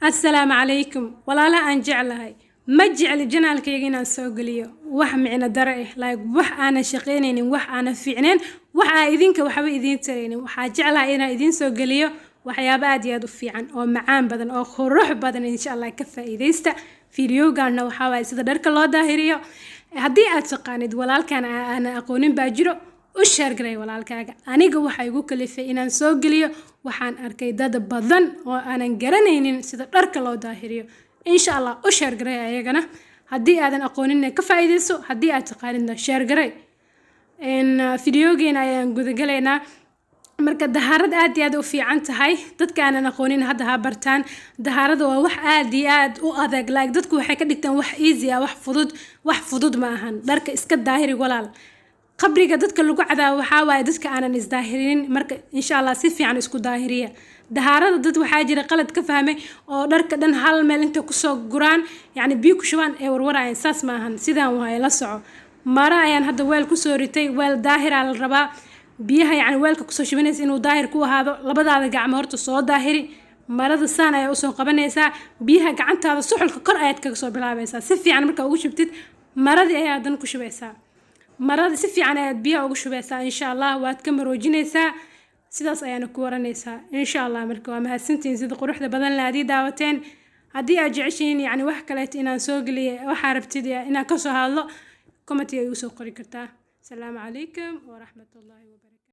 Assalaamu calaykum walaalaha aan jeclahay. Ma jecli channelkayga inaan soo geliyo wax micno daro ah, like wax aanan shaqaynaynin, wax aanan fiicnayn, wax aan idinka waxba idiin taraynin. Waxaa jeclahay inaan idiin soo geliyo waxyaabo aad iyo aad u fiican oo macaan badan oo qurux badan. Insha Allah ka faa'iidaysta. Videogaana waxaa waaye sida dharka loo daahiriyo. Haddii aad taqaanid, walaalkan aanan aqoonin baa jiro, u share garay walaalkaaga. Aniga waxaa igu kalifay inaan soo geliyo, waxaan arkay dad badan oo aanan garanaynin sida dharka loo daahiriyo. Insha Allah u share garay ayagana. Haddii aadan aqooninna, ka faa'iidayso. Haddii aad taqaanidna, share garay. Videogeena ayaan gudagalaynaa. Marka dahaarad aad iyo aad u fiican tahay. Dadka aanan aqoonin hadda ha bartaan. Dahaarada waa wax aad iyo aad u adag. Like dadku waxay ka dhigtaan wax easy ah, wax fudud. Wax fudud ma ahan. Dharka iska daahiri, walaal. Qabriga dadka lagu cadaabo waxaa waaye dadka aanan isdaahirinin. Marka insha Allah si fiican isku daahiriya. Dahaarada dad waxaa jira qalad ka fahmay oo dharka dhan hal meel intay kusoo guraan, yacni biyo ku shubaan, ee warwarayaan. Saas ma ahan. Sidaan waaye, la soco. Mara ayaan hadda weel kusoo ritay. Weel daahiraa la rabaa. Biyaha yacni weelka kusoo shubanaysa inuu daahir ku ahaado. Labadaada gacmo horta soo daahiri. Marada saan ayaa usoo qabanaysaa. Biyaha gacantaada suxulka kor ayaad kaga soo bilaabaysaa. Si fiican markaa ugu shubtid, maradii ayaa dan ku shubaysaa. Marada si fiican ayaad biyaha ugu shubaysaa. Insha Allah waad ka maroojinaysaa, sidaas ayaana ku waranaysaa insha Allah. Marka waa mahadsantihiin sida quruxda badan le aad ii daawateen. Haddii aad jeceshihiin yacni wax kaleeto inaan soo geliya, waxaa rabtid inaan kasoo hadlo, commentiga igu soo qori kartaa. Asalaamu calaykum waraxmatullaahi wabarakatu.